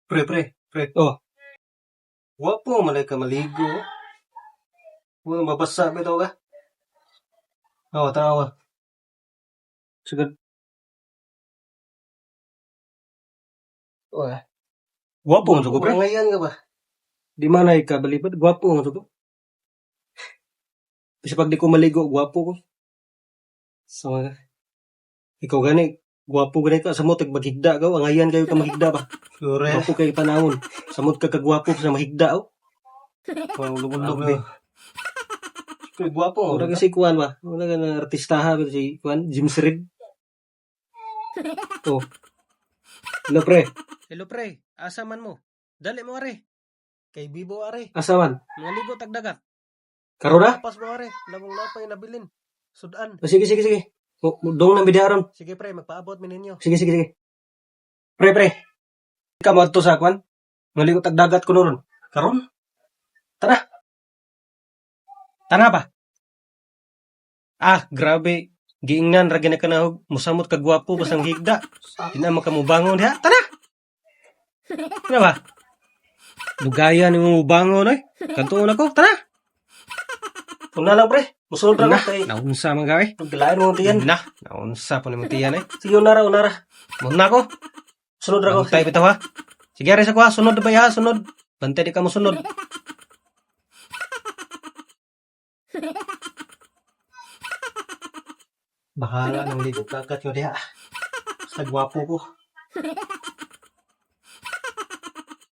Pre, pre, pre. Oh. Gwapo man ka maligo. Wala mabasa bitaw ka. Oh, tanawa. Sugod. Oh. Gwapo man ko, pre. Ngayon ka ba? Di man ay kabalibad, gwapo man ko. Bisa pag di ko maligo, gwapo ko. Sa mga Ikaw gani, gwapo gani ka samot tag maghigda ka, angayan kayo ka maghigda ba. Sure. Gwapo kay panahon. Samot ka kagwapo sa mahigda oh. Ulog-ulog Grabe. na. Pre, gwapo. Mura kasi kuan ba? Mura ka na artistaha ba si kuan James Reid. Oh. Hello, pre. Hello, pre. Asa man mo? Dali mo are. Kay Bibo are. Asa man? Mga ligo tagdagat. Karon na? Pas mo are. Lamong napay nabilin. Sudan. Oh, sige, sige, sige. Oh, dong nang bidaron. Sige pre, magpaabot mi ninyo. Sige, sige, sige. Pre, pre. Ka mo adto sa kuan. Maligo tagdagat ko noron. Karon? Tara. Tara ba? Ah, grabe. Giingnan ra gina kanahog. Musamot ka gwapo basang higda. Di na makamubangon diha. Tara. Tara ba? Lugaya ni mo mubangon oy. Kantuon ako. Tara. Una lang pre. Musulod ra Na, ko kay naunsa man ka eh. Naglain mo tiyan. Na, naunsa po ni mo tiyan eh. Sige, unara, unara. Muna ko. Sunod ra ko. Bantay bitaw ha. Sige, are sa kuha. Sunod ba ya? Sunod. Bantay di ka mo sunod. Bahala ng ligo dagat yun diha. Basta gwapo ko.